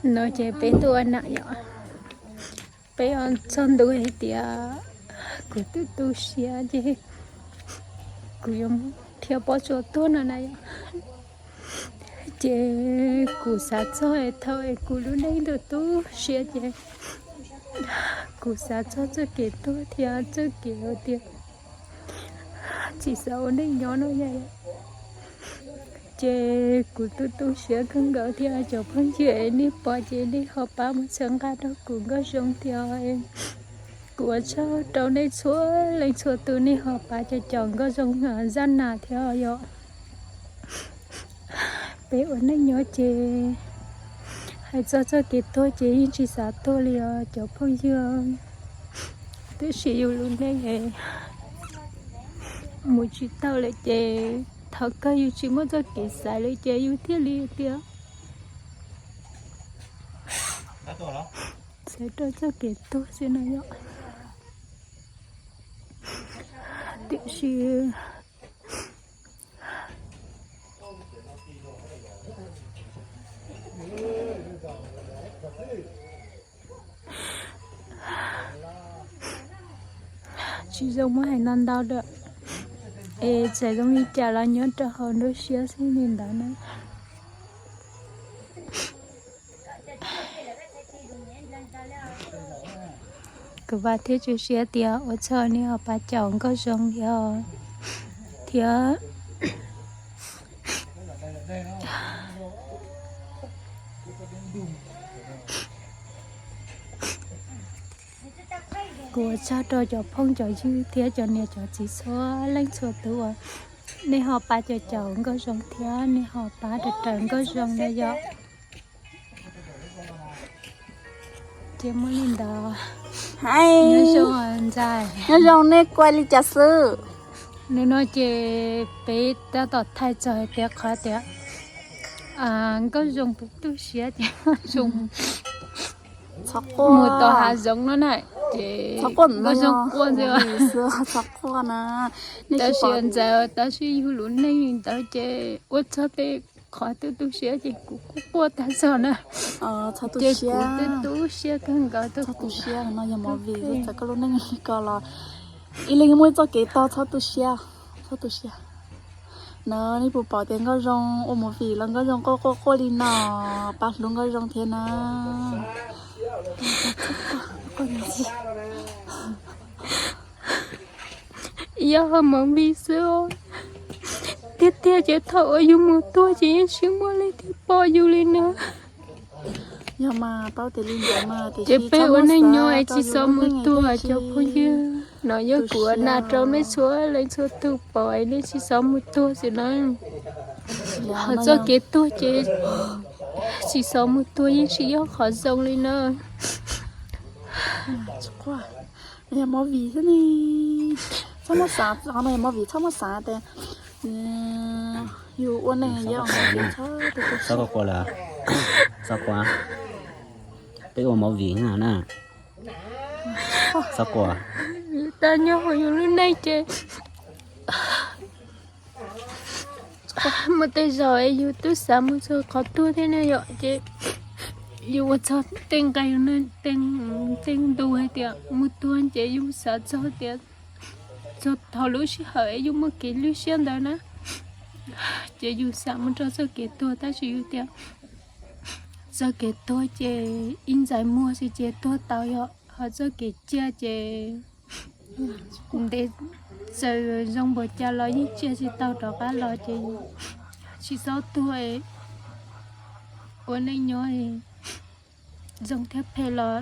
No ces peb tuaj ua nam yom. Peb ua txog ntu hais tias kuv twb tu siab ces kuv yuav dhia pob tsuas tuag no na yom. Ces kuv xav txog thaum es kuv lub neej tu tu siab ces kuv xav txog txoj kev tuag thiab txoj kev hais tias tsis xav ua neej nyob no yom. Ces kuv tu tu siab kawg nkaus thiab cov phooj ywg es nej pom ces nej ho pab mus txhawb nqa rau kuv Nkauj Zoo thiab. Kuv ua tsaug rau nej txhua leej txhua tus nej ho pab cov caum Nkauj Zoo zaj nas thiab yom. Peb ua neej nyob ces hais txog txoj kev tuag ces yeej tsis xav tuag li os cov phooj ywg. Tiam sis yus lub neej mus tsis tau lawm ces thaum kawg yus tsis muaj txoj kev xaiv lawm ces yus thiaj li tias xaiv rau txoj kev tuag xwb no yom. Tiam sis tsis zoo muab hais ntau ntau lawm, es txawm zoo li cas los nyob rau hauv nruab siab xwb li ntawd na. Kuv vam thiab tu siab tias ua tsaug nej ho pab caum Nkauj Zoo thiab, thiab kuv ua tsaug rau cov phooj cov ywg thiab cov niam cov txiv txhua leej txhua tus uas nej ho pab caum caum Nkauj Zoo thiab nej ho pab raws raws Nkauj Zoo na yom. Ces muaj li ntawd. Nyob zoo ntxhais. Nyob zoo, nej kua li cas xwb? Hnub no ces peb tab tom thaij txog hais tias qhov tias Nkauj Zoo tus tu siab ces Nkauj Zoo mus tom hav zoov no na, ces Nkauj Zoo quaj ntxwg. Tab sis ntxhais, tab sis yus lub neej li ntawd ces ua txog tej qhov twb tu siab ces kuv kuj quaj tag zog na. Ces kuv twb tu siab kawg nkaus. Txhob tu siab, no yog movie, txawm koj lub neej li ko los ib leeg muaj txoj kev tog, txhob tu siab, txhob tu siab. No nej puas pom tias Nkauj Zoo ua movie los Nkauj Zoo quaj quaj quaj li no, pab hlub Nkauj Zoo thiab na. Yog movie xwb, tiag tiag ces thaum uas yus mus tuag ces yeej tsis muaj leej twg pom yus li na. Ces peb ua neej nyob es tsis txhob mus tuag cov phooj ywg. No yog kuv ua nam rau nej txhua leej txhua tus pom es nej tsis txhob mus tuag xwb na. Ho txoj kev tuag ces tsis txhob mus tuag yeej tsis yog qhov zoo li na. Yog movie xwb ne, txhob muab xav, qhov no yog movie, txhob muab xav tias yus ua neej yog movie. Txhob quaj lawm, txhob quaj, peb ua movie na. Txhob quaj. Tag nyob hauv yus lub neej ces muaj tej zaum es yus twb xav mus txog qhov tuag thiab ne yom, ces yus ua txog tej nqe, tej ntu hais tias mus tuag ces yus xav txog tias txog thaum lub sij hawm es yus muaj kev lwj siab ntawd na, ces yus xav mus rau txoj kev tuag tab sis yus tias txoj kev tuag ces ib ntxais muag xwb ces tuag tau yom, ho txoj kev ciaj ces ntev txawm zoo npaum cas los yeej ciaj tsis tau rov qab los ces tsis txhob tuag. Ua neej nyob zoo thiab phem los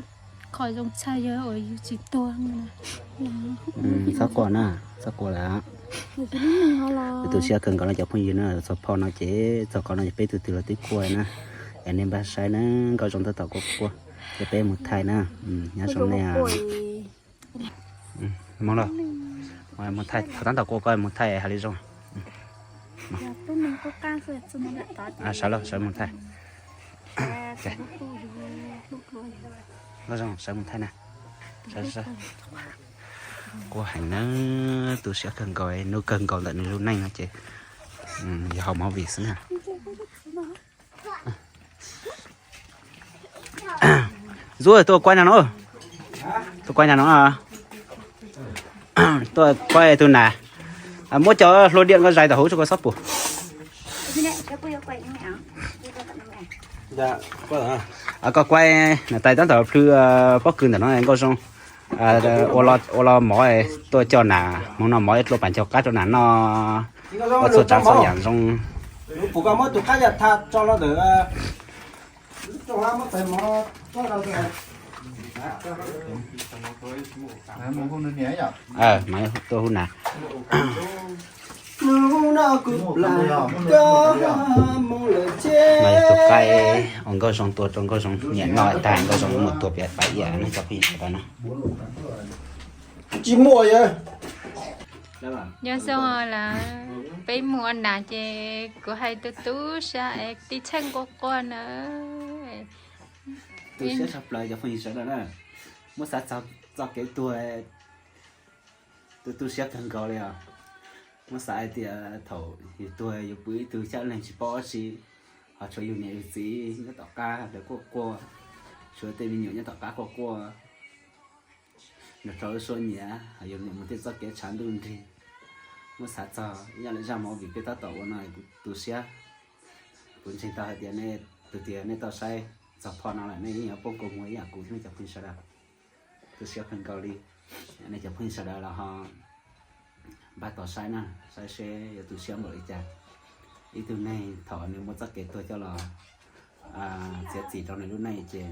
qhov zoo tshaj yog uas yus tsis tuag. Txhob quaj na, txhob quaj lawm. Peb tu siab kawg nkaus no cov phooj ywg na, txog phau no ces txog qhov no ces peb tus twg los twb quaj na. Es nej npaj saib na, Nkauj Zoo tab tom quaj quaj, ces peb mus thaij na. Nyob zoo nej. Mus los, mus thaij, thaum tab tom quaj koj mus thaij hais li zoo. Sawv los, sawv mus thaij. Nkauj Zoo, sawv mus thaij na. Quaj heev na, tu siab kawg nkaus, hnub kawg nkaus ntawm nws lub neej no ces yog hauv movie xwb na. Zuv tuaj kuaib no no. Tuaj kuaib no no. Tuaj kuaib tus nas. Muab cov hlua diam ko zais tom hauv tso ko xob pum. Koj kuaib niam tais tab tom plhws pob kws ntawm no Nkauj Zoo. Ua los mov tuaj coj nas hmo no mov ib dluas pas ncaug qab rau nas noj ua txhua tsav txhua yam zoo. Mas tuaj hu nas. Mas yog tus qaib uas Nkauj Zoo tua rau Nkauj Zoo niam noj tag Nkauj Zoo mus tua pem fab iam no cov phooj ywg sawv daws na. Nyob zoo lawm, peb mus ua nas ces kuv hais tu tu siab es tib txheej quaj quaj na. Tu siab tshaj plaws cov phooj ywg sawv daws na. Muab xav txog txoj kev tuag, tu tu siab kawg nkaus li os. Muab xav hais tias thaum yus tuag yus pw ib tug xyab leeg tsis paub dab tsi, ho tshuav yus niam yus txiv nyob tom qab lawv quaj quaj, tshuav tej me nyuam nyob tom qab quaj quaj. Nrog rau lub suab nyiav, yus niam mus thiaj txoj kev tshav ntuj nrig. Muab xav txog ib yam li zaj movie peb tab tom ua no kuv tu siab. Kuv ntseeg tau hais tias nej tus tias nej tau saib txog phoj no lawm nej yeej yuav poob kua muag ib yam kuv nej cov phooj ywg sawv daws. Tu siab kawg nkaus li. Nej cov phooj ywg sawv daws los ho npaj tos saib na, saib seb yuav tu siab npaum li cas. Ib tug neeg thaum nws muaj txoj kev tuag coj los txiav txim rau nws lub neej ces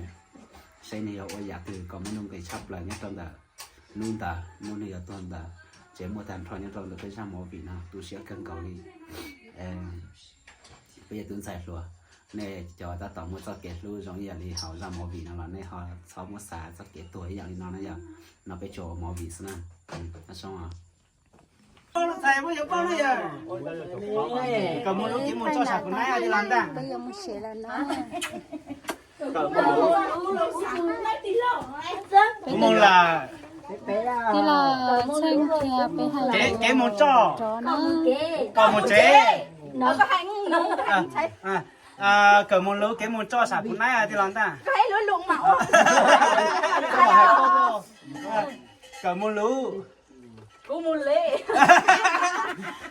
seb nws yuav ua yam twg kom muaj nuj nqis tshaj plaws nyob rau ntawm hnub ntawd, hnub nws yuav tuag ntawd, ces muaj tag nrho nyob rau ntawm peb zaj movie no tu siab kawg nkaus li. Peb yog tub ntxhais hluas, nej cov tab tom muaj txoj kev hlub zoo ib yam li hauv zaj movie no los nej ho txhob muab xav txoj kev tuag ib yam li no na yom. No peb tsuas ua movie xwb na. Kawm mus lub kev mus tso sam kuv naib tij laug ntag. Kuv mus lawm. Tij laug Txheej qhia peb hais kev mus tso, kawm mus tsev. Kawm mus lub kev mus tso sam kuv naib tij laug ntag. Kawm mus lub. Kuv mus li.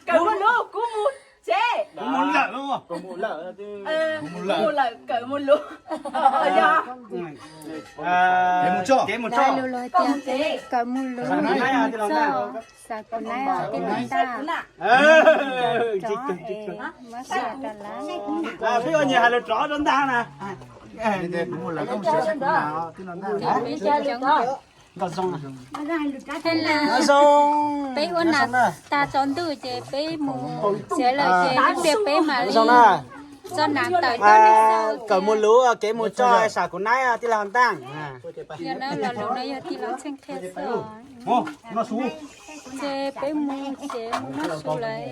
Kawm mus lub, kuv mus tsev. Kuv mus lawm, kuv mus lawm, kawm mus lub. Yog kev mus tso, kev mus tso, kawm mus lub, kev mus tso, xav kuv naib tij laug ntag. Peb ua nyias hais lus rov rau ntag na. Kuv mus lawm, koj mus tsev, tij laug ntag. Peb ua nas tag tsaus ntuj ces peb mus tsev lawm ces ib pliag peb mam li tso nas tawm. Kawm mus lub, kev mus tso, sam kuv naib tij laug ntag. Yog no lo lus no yog tij laug Txheej qhia xwb. Ces peb mus tsev mus noj su lawm.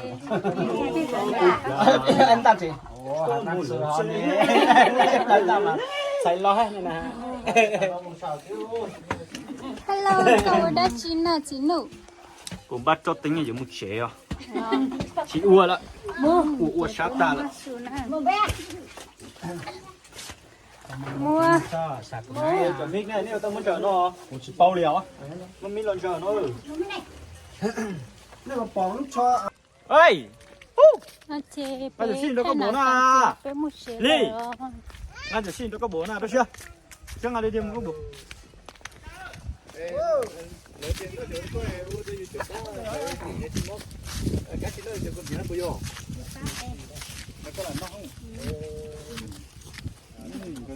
Hello, koj ua dab tsi na txiv nus? Kuv npaj roj teeb yuav mus tsev os. Tsis ua lawm, ua ua sab tag lawm. Muab, kuv tsis paub li os. Muab mib los ntsaws no. Ces peb thaij nas tag ces peb mus tsev lawm. Li, nqa ntawm sij rau koj buam na, rau siab. Siab nqa li tiag mus koj buam.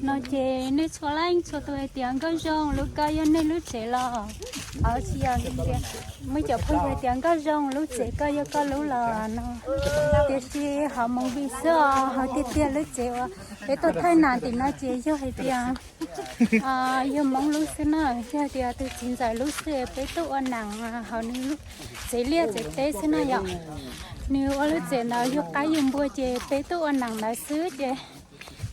No ces nej txhua leej txhua tus hais tias Nkauj Zoo lub ko yog nej lub tsev los? Tsis yog, muaj cov phooj ywg hais tias Nkauj Zoo lub tsev ko yog koj lub los no. Tiam sis ho movie xwb os, ho tiag tiag lub tsev uas peb tuaj thaij nas tim no ces yog hais tias yog Hmoob lub xwb na, yog tias tus txiv ntxawm lub xwb peb tuaj ua nas hauv nws lub tsev liaj tsev teb xwb na yom. Nws ua lub tsev ntawd yug qaib yug npua ces peb tuaj ua nas ntawd xwb ces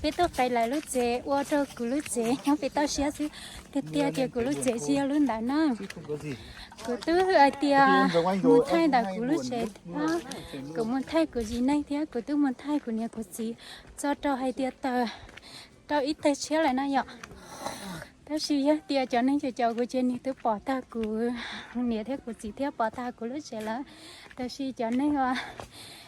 peb tuaj qev lawv lub tsev ua rau kuv lub tsev nyob pem toj siab xwb. Tiag tiag ces kuv lub tsev tsis yog lub ntawd na. Kuv twb hais tias mus thaij ntawm kuv lub tsev thiab, kuv mus thaij kuv txiv neej thiab kuv twb mus thaij kuv niam kuv txiv txog rau hais tias taws rau ib teg tshiab lawm na yom. Tab sis yog tias cov neeg caum caum kuv ces nws twb pom tag kuv niam thiab kuv txiv thiab pom tag kuv lub tsev lawm. Tab sis cov neeg,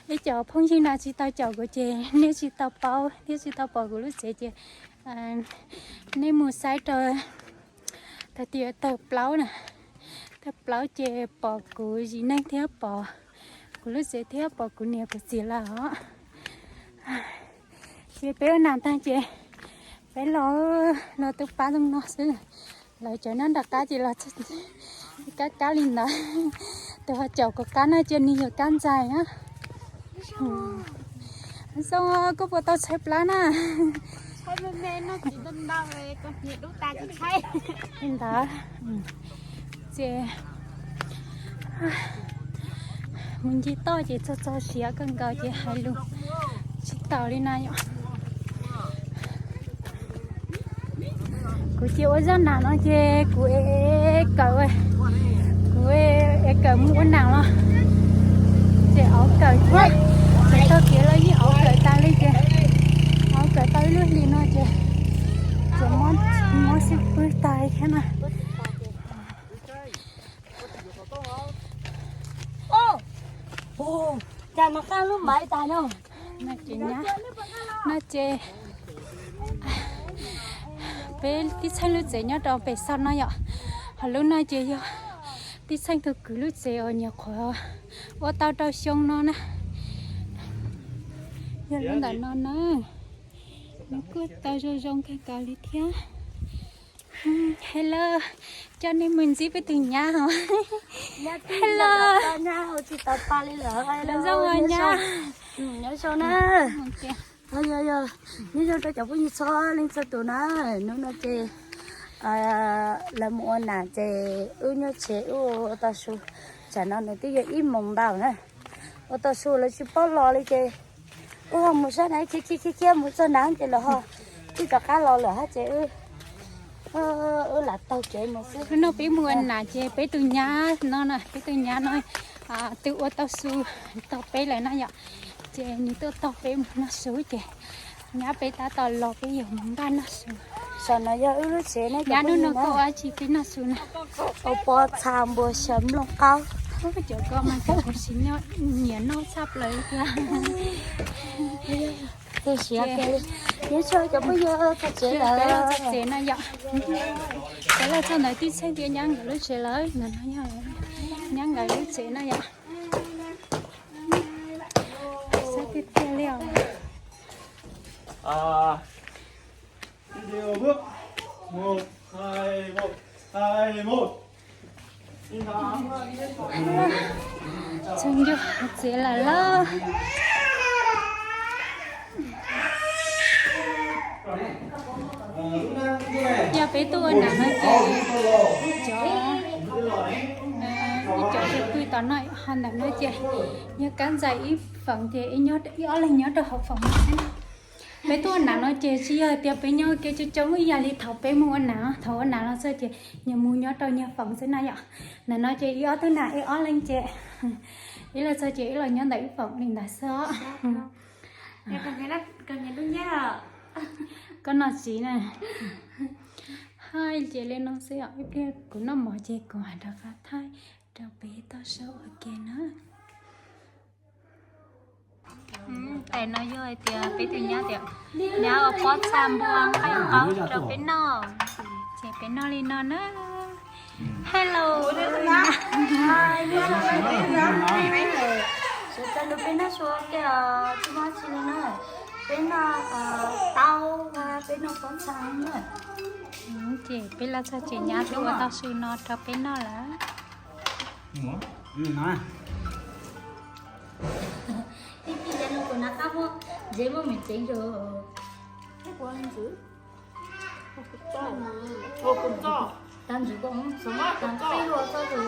ib cov phooj ywg no tsis tau caum kuv ces nej tsis tau paub thiab tsis tau pom kuv lub tsev ces nej mus saib rau tag tias tawg plaub na, tawg plaub ces pom kuv zis neeg thiab pom kuv lub tsev thiab pom kuv niam kuv txiv lawm os. Ces peb ua nas tag ces peb los, los twb pab zoo no xwb. Lawv cov nyob nram qab ces los kab kab li ntawd. Tus ho caum kuv qab no ces nws yog kab ntxais na. Zoo, koj puas tau tshaib plab na? Li ntawd ces mus ncig toj ces txog txog siav kawg nkaus ces hais lus tsis taus li na yom. Kuv cia ua zaj nas no ces kuv ev kawm, kuv ev kawm mus ua nas los ces auv kawm thiab, ces tau kev los yeej auv kawm tas li ces auv kawm tau ib lub hlis no ces, ces muab xib pwg tag li thiab na. Cas mas qab lub maiv tas no. No ces peb tib txheej lub tsev nyob rau pem xaus no yom. Ho lub no ces yog tib txheej tus kwv lub tsev uas nyuam qhuav ua tau rau xyoo no na. Yog lub ntawm no na, nws kuj tau zoo zoo kawg nkaus li thiab. Hello, coj nej mus ntsib peb tus nyab os. Hello, zoo zoo nyab. Nyob zoo rau cov phooj ywg txhua leej txhua tus na. Hnub no ces lawv mus ua nas ces wb nyob tsev wb ua tau su. Tsam no nws twb yog ib moos ntau na, ua tau su lawv tsis paub los li ces wb ho mus sab na, khiav khiav khiav mus txog na ces lawv ho twb rov qab los lawm hab ces wb lam taug kev mus xwb. Hnub no peb mus ua nas ces peb tus nyab no na, peb tus nyab no twb ua tau su tau peb lawm na yom. Ces nws tuaj taug peb mus noj su ces nyab peb tab tom los peb yuav mus npaj noj su. Saum no yog wb lub tsev ne. Nyab, hnub no koj ua dab tsi peb noj su na? Ua pob txha npua xyaw nplooj qaub. Cov ko mas cov kuv siv nyiam noj tshaj plaws li tiag. Twb siav, nyob zoo cov phooj ywg, txog tsev lawm. Peb los txog tsev no yom. Peb los txog ntawd tib txheej tias nyab nkawd lub tsev lawm, ntawm no yog nyab nkawd lub tsev no yom. Xab tiag tiag li os. Txog ncua tsev lawm lauj. Yog peb tuaj ua nas no ces cov, ib cov pw tom no, ho ntawm no ces yog kab ntxais ib feem ces ib ob leeg nyob rau hauv feem no xwb. Peb tuaj ua nas no ces tsis yog hais tias peb nyob kev coob coob ib yam li thaum peb mus ua nas. Thaum ua nas los txog ces nyias mus nyob rau nyias feem xwb na yom. Ntawm no ces ib ob tug nas ib ob leeg ces ib los txog ces ib los nyob ntawm ib feem li ntawd xwb os. Koj noj txiv na. Hais ces li no xwb os, ib pliag kuv noj mov ces kuv mam rov qab thaij rau peb tau saib ua ke na. Tais no yog hais tias peb tus nyab tias nyab ua pob txha npua nqaij qaub rau peb noj, ces peb noj li no na. Hello. Sawv daws, peb noj su ua ke os, tsis muaj tsi li na. Peb noj taub, peb noj pob txha na. Ces peb los txog ces nyab twb ua tau su no rau peb noj lawm. Ib pliag no kuv nab qab muaj ntsev muaj me tsev ntsuv. Tag ntsuv ko xov tas qij lua txoj tus.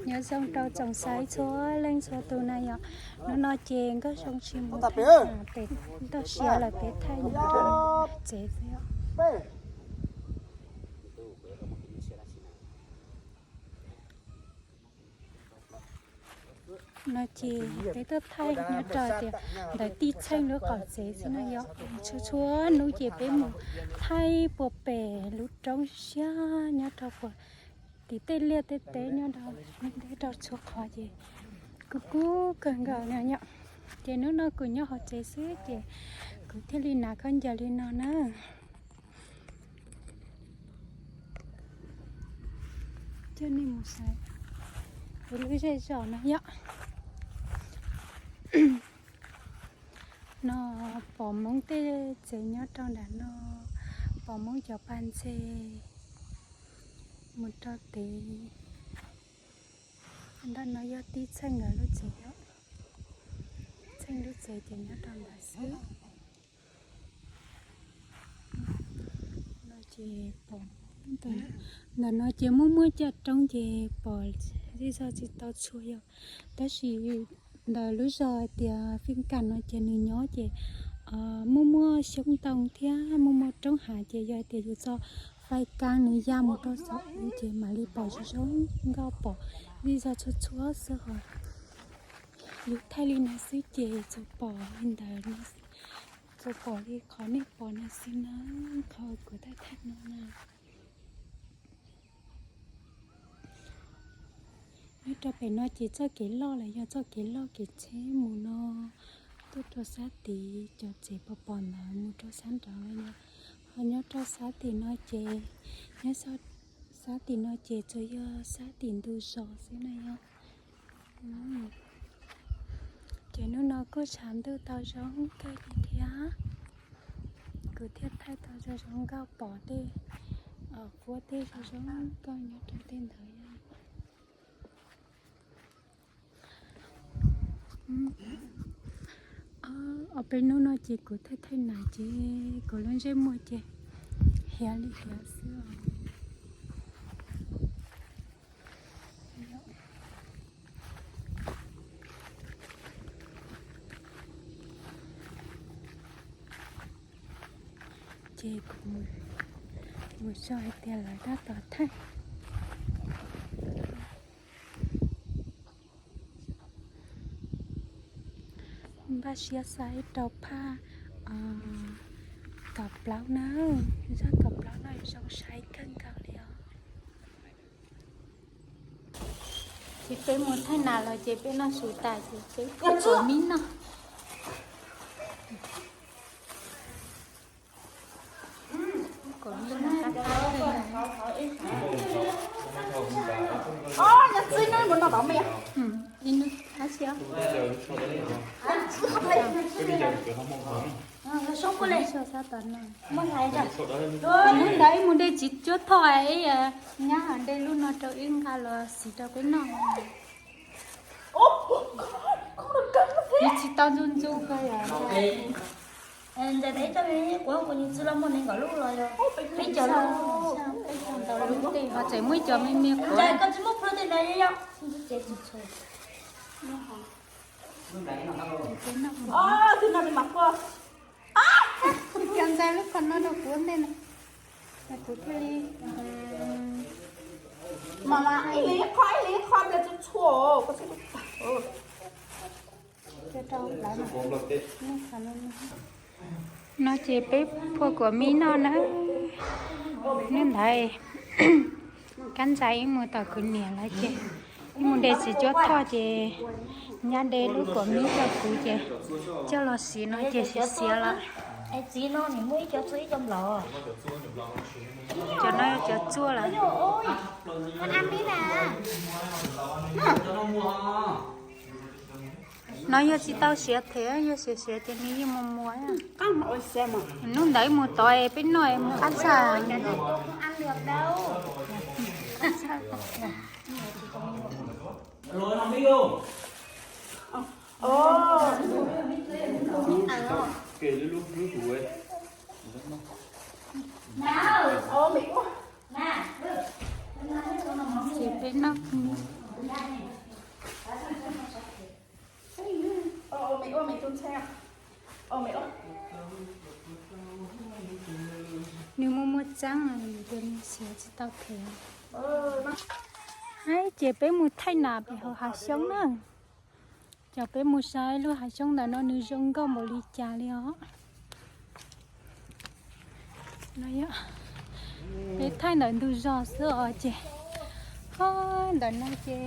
Nyob zoo rau tsoom saib txhua leej txhua tus na yom. Hnub no ces Nkauj Zoo tsis mus pem toj siab lawm, peb thaij nyob rau tsev xwb yom. No ces peb tuaj thaij nyob rau tias ntawm Tij Txheej lub qaum tsev xwb na yom. Txhua txhua hnub ces peb mus thaij puag pem lub roob siab nyob rau puag tim tej liaj tej teb nyob rau, rau txhua qhov ces kuj kub kawg nkaus na yom. Ces hnub no kuv nyob hauv tsev xwb ces kuv thiaj li hnav khaub ncaws li no na. Coj nej mus saib lub zej zos no yom. No pom Hmoob tej tsev nyob rau nram no, pom Hmoob cov pas ntses mus rau tid. Ntawm no yog Tij Txheej nkawd lub tsev yom. Txheej lub tsev ces nyob rau ntawd xwb. No ces pom ntawm no ces muaj muaj caj roob ces pom zej zog tsis tau txhua yom. Tab sis ntawm lub zos hais tias Fij Kas no ces nws nyob ces muaj muaj xyoob ntoo thiab muaj muaj roob hav ces yog hais tias yus tso fais kas nws ya mus rau saum ces mam li pom zoo zoo nkauj, pom zej zog txhua txhua xwb hos. Yus thaij li no xwb ces tsuas pom li ntawd, tsuas pom li qhov nej pom no xwb na, qhov kuv thaij thaij no na. Nyob rau pem no ces txoj kev loj los yog txoj kev loj kev tsheb mus no tuaj rau sab tid, cov tsev pos pom ntawd mus rau sab nraud no. Ho nyob rau sab tim no ces, nyob sab tim no ces tsuas yog sab tim ntug zos xwb na yom. Ces hnub no kuj tshav ntuj tau zoo kawg li thiab, kuv thiaj thaij tau zoo zoo nkauj, pom tej, pom tej zoo zoo nkauj nyob rau tej ntawd. Ob peb hnub no ces kuv thaij thaij nas ces kuv lub ntsej muag ces hiav li hiav xwb os. Ces kuv mus tso hais tias lawv tab tom thaij. Npaj siab saib rau phaj kaum plaub na, zaj kaum plaub no zoo saib kawg nkaus li os. Ces peb mus thaij nas los ces peb noj su tas ces peb tuaj tuav mib noj. Hnub ntawd ib mus de txiv cuab thoj, nyab hais de lub no rau ib nqa los siv rau peb noj. Nws tsis tau ntxub ntxub kawg. Ntxawm, kuv kuv nws txwv los muaj nees nkaum lub los yog peb caug lub, peb caug ntau lub tej ho tseem muaj ib co me me quav. Koj tsis muaj plhu tej ntawd yog. Cov ntxais lub qhov no rau kuv ntej no, kuv thiaj li mas mas ib leeg ib qho ib leeg ib qho ntawd txhua txhua. No ces peb phua kuam mib noj na. Hnub ntawd kab ntxais ib mus tom kuv niam lawv ces ib mus de txiv cuab thoj ces nyab de lub kuam mib rau kuv ces coj los siv no ces siav siav lawm. Cov no yog cov txuaj lawm. No yog tsis tau siav them, yog siav siav ces nws yeej mus muas. Hnub ntawd mus tod peb noj mus qab txaj. Ces peb noj Nws muaj muaj txeeb, nws tias nws siav tsis tau khev. Hais ces peb mus thaij nam pem hauv hav xyoob na. Cov peb mus saib lub hav xyoob ntawm no nws zoo nkauj npaum li cas li os. Peb thaij ntawm ntug zos xwb os ces, ho ntawm no ces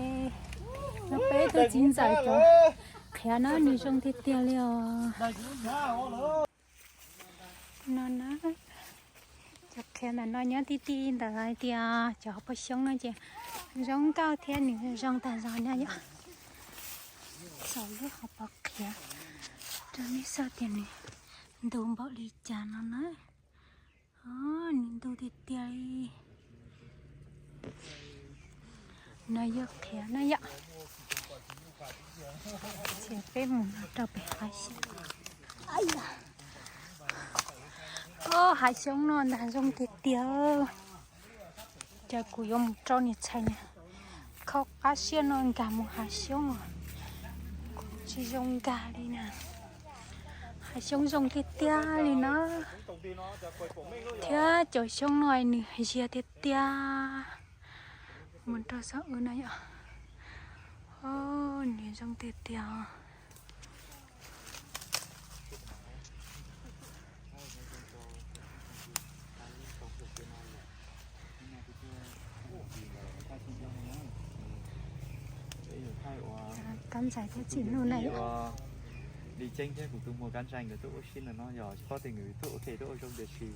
no peb tug txiv ntxawm cov qhiav na nws zoo tiag tiag li os. No na, cov qhiav ntawm no nyob ti ti ntawm hais tias cov hauv paus xyoob no ces zoo nkauj thiab nws zoo tag zog na yom. Saum lub hauv paus qhiav rau nej saib tias nws ntu npaum li cas no na. Nws ntu tiag tiag li. No yog qhiav na yom. Ces peb mus no rau pem hav xyoob. Hav xyoob no ntag zoo tiag tiag. Ces kuv yuav mus rau niam txhais na, kho qab siab no nkag mus hav xyoob os. Kuv tsis zoo nkag li na. Hav xyoob zoo tiag tiag li na. Thiab cov xyoob no nws ziag tiag tiag. Mus rau saum no yom. Nws zoo tiag tiag. Kab ntxhais thiab txim nuj na. Li Ceeb thiab kuv tus muam Kab Ntxhais nkawd tuaj ua si ntawm no yog tsis paub tias nkawd tuaj ua phem tuaj ua zoo tiam sis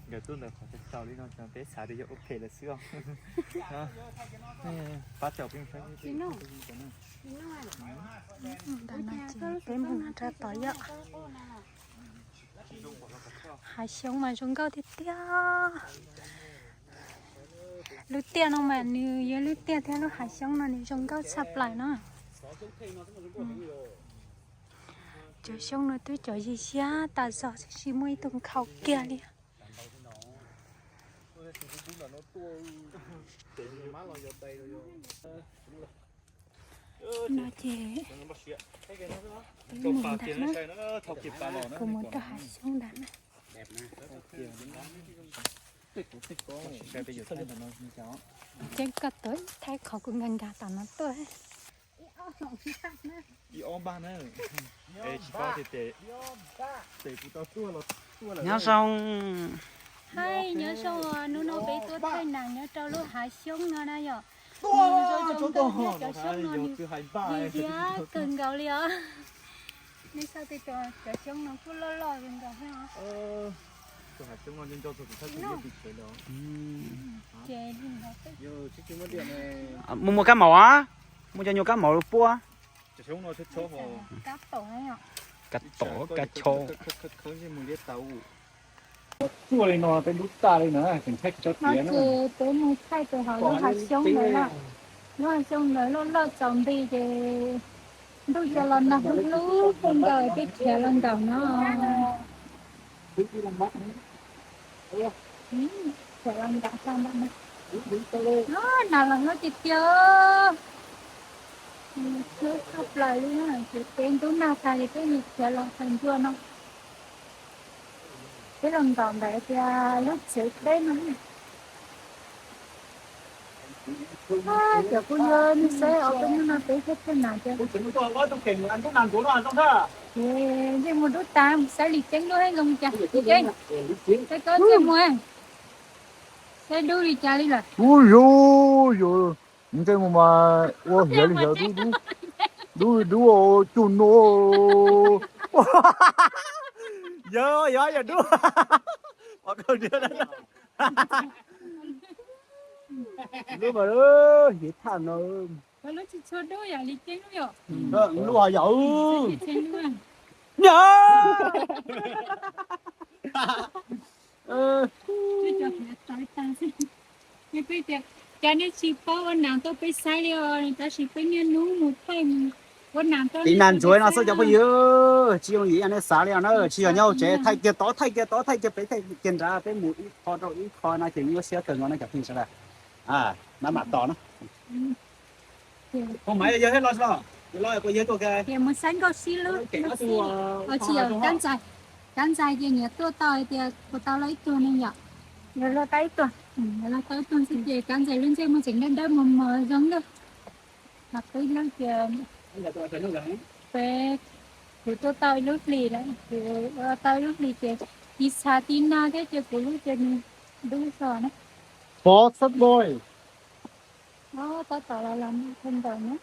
nkawd tuaj ntawm qhov tsaus tsaus li no ces peb xav tias yog ua phem lawm xwb os. Pab caum peb mus saib. Ntawm no ces peb mus rau tod yom. Hav xyoob mas zoo nkauj tiag tiag. Lub tiaj no mas nws yog lub tiaj thiab lub hav xyoob no nws zoo nkauj tshaj plaws no. Cov xyoob no twb cov yig siab tas zog tib si muaj ib tug nkhaus kiag li. No ces peb mus ntag na, kuv mus rau hav xyoob ntag na. Ces koj tuav ib thaij qhov kuv nkag nkag tom no tuaj. Nyob zoo. Hais nyob zoo, hnub no peb tuaj thaij nam nyob rau lub hav xyoob no na yom. Nws zoo zoo nkauj thiab cov xyoob no nws yig yig kawg nkaus li os. Nej saib tej cov xyoob no kuj loj loj zoo nkauj thiab os. Ces mus muag kab maum, muag cov nyuag kab maum puab. Kab tom kab cho. Ces peb mus thaij rau hauv lub hav xyoob ntawd na. Lub hav xyoob ntawd loj loj tsaus nti ces ntuj cov los nag hlub hlub kawg nkaus peb khiav los nkaum no. Khiav los nkaum tag ntawm no. Nas los hlub tiag tiag. Hlub tshaj plaws li na, ces peb ntub nag tag ces peb mus khiav los txog ncua no. Peb los nkaum ntawm tias lub tsev peb no. Cov kuj yog nej saib os, peb hnub no peb thiaj thaij nam tias. Ces yeej mus dub tas, mus saib Lis Ceeb lub hab zoo cas. Lis Ceeb, saib koj thiaj mus, saib dub li cas li lawm. Ub, yus, yus ntej mus mas ua hiav li hiav dub dub, dub dub cuj nua. Yog, yog, yog dub. Dub mas hiav thaj no. Lub tsis tshua dub yam Lis Ceeb lub yom. Lub ho yom. Nyob. Ces peb tias, cas nej tsis paub ua nam tuaj peb saib li os, tab sis peb niaj hnub mus thaij ua nam tuaj. Tiv nas ntsuav no xwb cov phooj ywg, tsis yooj yim ib yam nej xav li os na, tsis yog nyob hauv tsev, thaij kiag tod, thaij kiag tod, thaij kiag pem, thaij kiag nrad, peb mus ib qho rau ib qho no ces nyuaj siab kawg nkaus na cov phooj ywg sawv daws. Maj mam tos na. Ces mus saib nkauj sib lub, tsis yog kab ntxaig, kab ntxaig ces nyias tuaj tau hais tias kuv tau loj ib tug ne yom. Loj tau ib tug, loj tau ib tug xwb ces kab ntxaig lub ntsej muag tseem dawb dawb mos mos zoo na. Ho peb lub ces peb, kuv tuaj tau ib lub hlis lawm, kuv tau ib lub hlis ces tiv txha tiv no thiab ces kuv lub ces nws dub zog na. Pov xab boi. Tab tom los los ntawm na.